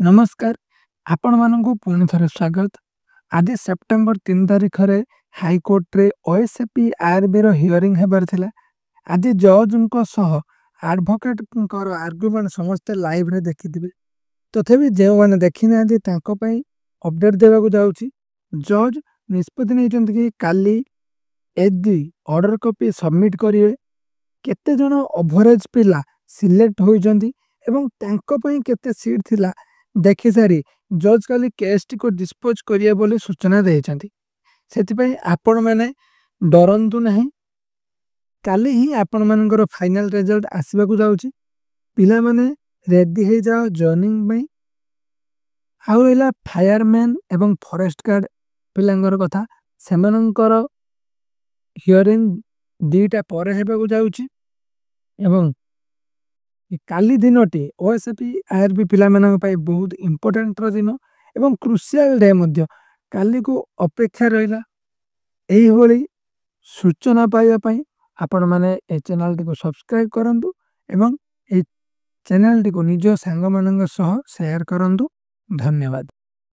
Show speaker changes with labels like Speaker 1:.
Speaker 1: ନମସ୍କାର, ଆପଣମାନଙ୍କୁ ପୁଣି ଥରେ ସ୍ୱାଗତ। ଆଜି ସେପ୍ଟେମ୍ବର 3 ତାରିଖରେ ହାଇକୋର୍ଟରେ ଓଏସ୍ଏପି ଆଇଆରବିର ହିୟରିଂ ହେବାର ଥିଲା। ଆଜି ଜଜ୍ଙ୍କ ସହ ଆଡଭୋକେଟଙ୍କର ଆର୍ଗୁମେଣ୍ଟ ସମସ୍ତେ ଲାଇଭରେ ଦେଖିଥିବେ। ତଥାପି ଯେଉଁମାନେ ଦେଖିନାହାନ୍ତି, ତାଙ୍କ ପାଇଁ ଅପଡେଟ୍ ଦେବାକୁ ଯାଉଛି। ଜଜ୍ ନିଷ୍ପତ୍ତି ନେଇଛନ୍ତି କି କାଲି ଏଜି ଅର୍ଡର କପି ସବମିଟ୍ କରିବେ। କେତେ ଜଣ ଓଭରେଜ ପିଲା ସିଲେକ୍ଟ ହୋଇଛନ୍ତି ଏବଂ ତାଙ୍କ ପାଇଁ କେତେ ସିଟ୍ ଥିଲା ଦେଖିସାରି ଜଜ୍ କାଲି କେସ୍ଟିକୁ ଡିସ୍ପୋଜ କରିବେ ବୋଲି ସୂଚନା ଦେଇଛନ୍ତି। ସେଥିପାଇଁ ଆପଣମାନେ ଡରନ୍ତୁ ନାହିଁ। କାଲି ହିଁ ଆପଣମାନଙ୍କର ଫାଇନାଲ ରେଜଲ୍ଟ ଆସିବାକୁ ଯାଉଛି। ପିଲାମାନେ, ରେଡି ହେଇଯାଅ ଜଏନିଂ ପାଇଁ। ଆଉ ରହିଲା ଫାୟାରମ୍ୟାନ୍ ଏବଂ ଫରେଷ୍ଟ ଗାର୍ଡ ପିଲାଙ୍କର କଥା, ସେମାନଙ୍କର ହିୟରିଂ 2ଟା ପରେ ହେବାକୁ ଯାଉଛି ଏବଂ କାଲି ଦିନଟି ଓଏସ୍ଏପି ଆଇଆରବି ପିଲାମାନଙ୍କ ପାଇଁ ବହୁତ ଇମ୍ପୋର୍ଟାଣ୍ଟର ଦିନ ଏବଂ କ୍ରୁସିଆଲ ଡେ ମଧ୍ୟ। କାଲିକୁ ଅପେକ୍ଷା ରହିଲା। ଏଇଭଳି ସୂଚନା ପାଇବା ପାଇଁ ଆପଣମାନେ ଏ ଚ୍ୟାନେଲଟିକୁ ସବସ୍କ୍ରାଇବ କରନ୍ତୁ ଏବଂ ଏ ଚ୍ୟାନେଲଟିକୁ ନିଜ ସାଙ୍ଗମାନଙ୍କ ସହ ସେୟାର କରନ୍ତୁ। ଧନ୍ୟବାଦ।